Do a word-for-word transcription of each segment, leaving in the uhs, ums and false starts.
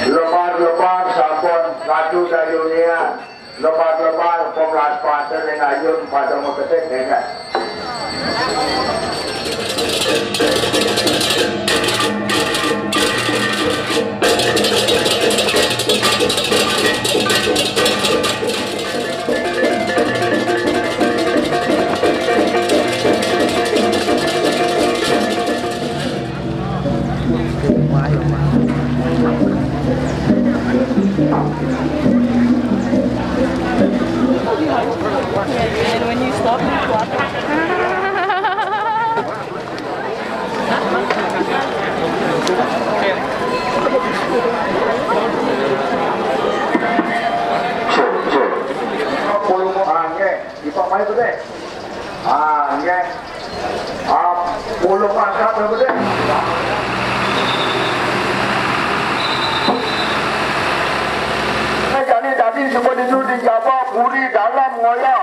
Lebar-lebar sampun ratu dayunia, lebar-lebar pemlas pasir ning ayun pada meketik nengah. And when you stop, you clap. Ipak mai tu deh. Ah, nggih. Ah, puluh pangkat apa deh? Eh, jadi tadi semua itu dijaga puri dalam ngoya.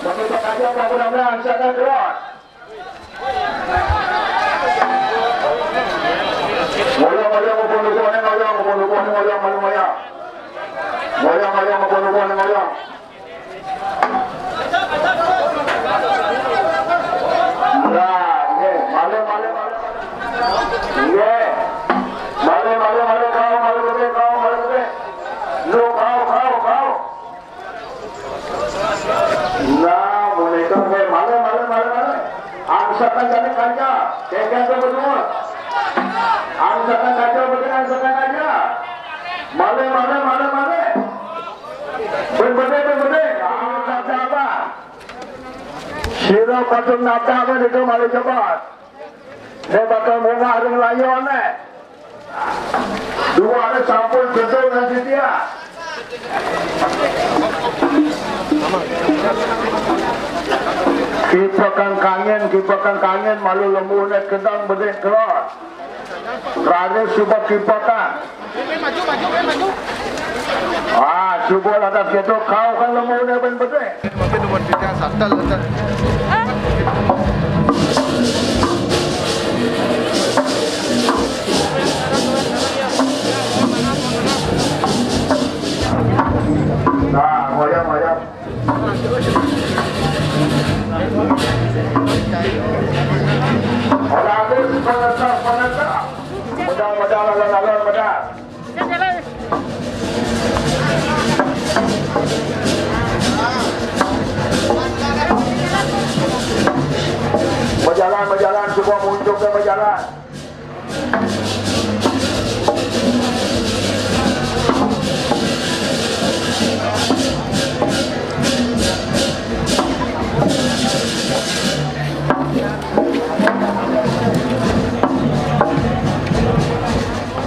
Bagi pekerja apa benar-benar silakan keluar. Ngoyang, ngoyang, ngumpul-ngumpul, ngoyang, ngumpul-ngumpul, ngoyang, malu ngoyang. Ngoyang, ngoyang, ngumpul-ngumpul, ngoyang. Lah, nggih, malih, malih, malih. Nggih. Malih, malih, malih, kau, malih, malih, kau, malih, malih. Lu, kau, kau, kau. Nah, menika nggih, malih, malih, malih, malih. Angsakan jane kaca, kengken to berdua. Angsakan kaca, berdua, angsakan kaca. Malih, malih, malih, malih. Ben bedhe, ben bedhe. Ah, kaca apa? Sira padha nabrak menika malih cepat. Nek bakal munggah ring layone. Duare sampun jedul nganti dia. Kipekan kangen, kipekan kangen, malu lembune kendang bedik kelor. Raris suba kipekan. Ah, suba ladas keto kau kan lembune ben bedik. Mungkin nomor tiga, satel, satel. Nah, ngoyong, ngoyong. Ora habis, penentang, penentang. Medal, medal, alon, alon, medal. Berjalan, berjalan, semua muncul ke berjalan.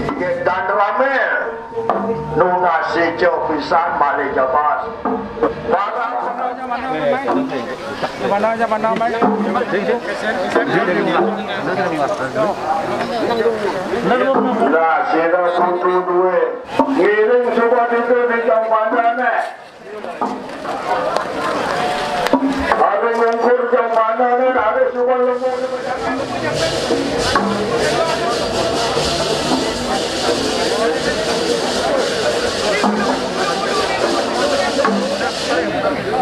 Inggih, dan rame. Nunas ijo pisan malih jebos. Barang Lah, sira kudu duwe. Ngiring suba itu di jam panjane. Ada ngukur jam panjane, ada suba lemu.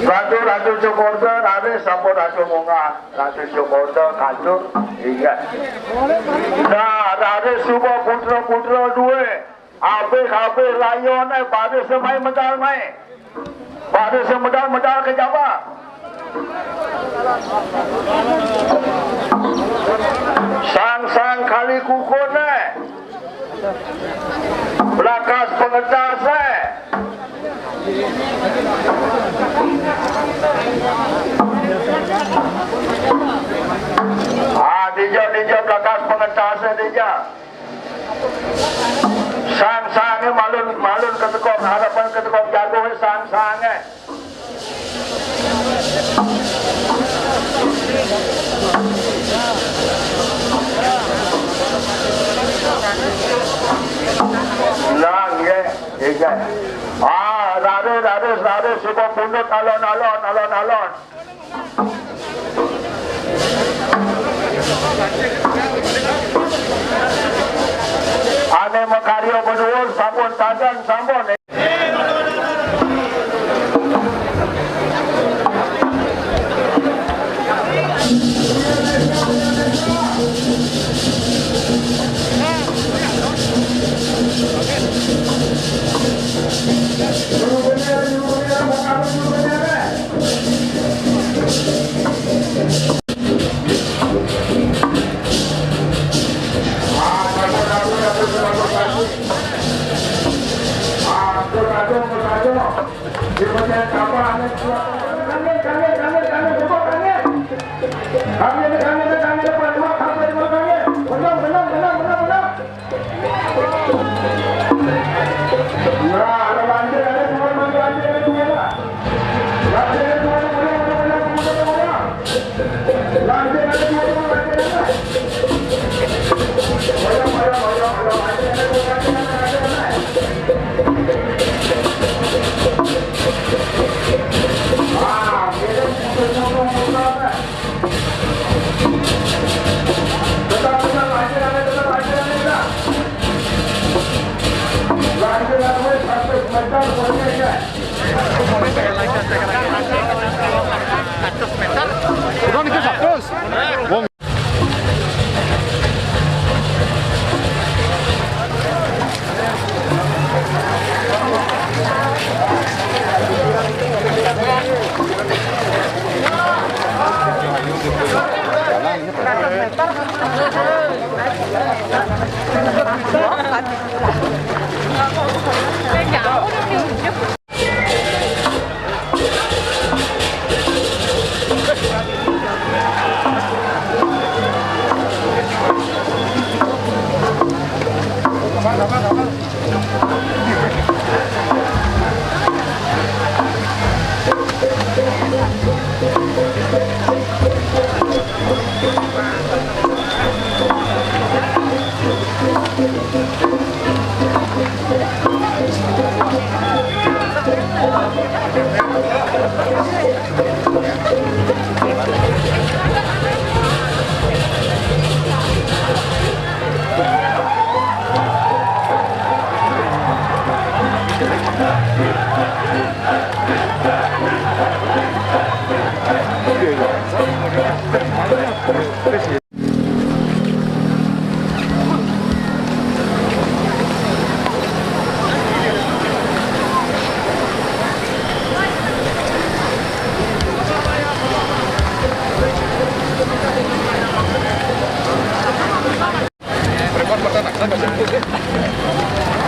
Ratu, Ratu Cokorda, ada sampun Ratu munggah. Ratu Cokorda, Ratu, inggih. Nah, ada suba putra-putra duwe. Abih-abih layone pada semai medal mai. Pada semedal-medal ke Jawa. Sang-sang kali kukune. Blakas pengetas, eh. Ah, dija, dija, blakas pengetas, eh, dija. Sang-sange malun, malun ketekok, harapan ketekok jago, eh, sang-sange. Nah, nggih, nggih. Ah, raris, raris, raris, suba pundut, alon-alon, alon-alon. Makarya beduwur sampun tadan sampun.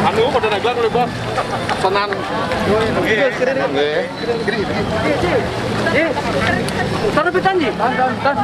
Anu, pada nagak lho, Bos. Tenan. Nggih. Nggih. Taruh pitan, Ji. Tan, tan, tan.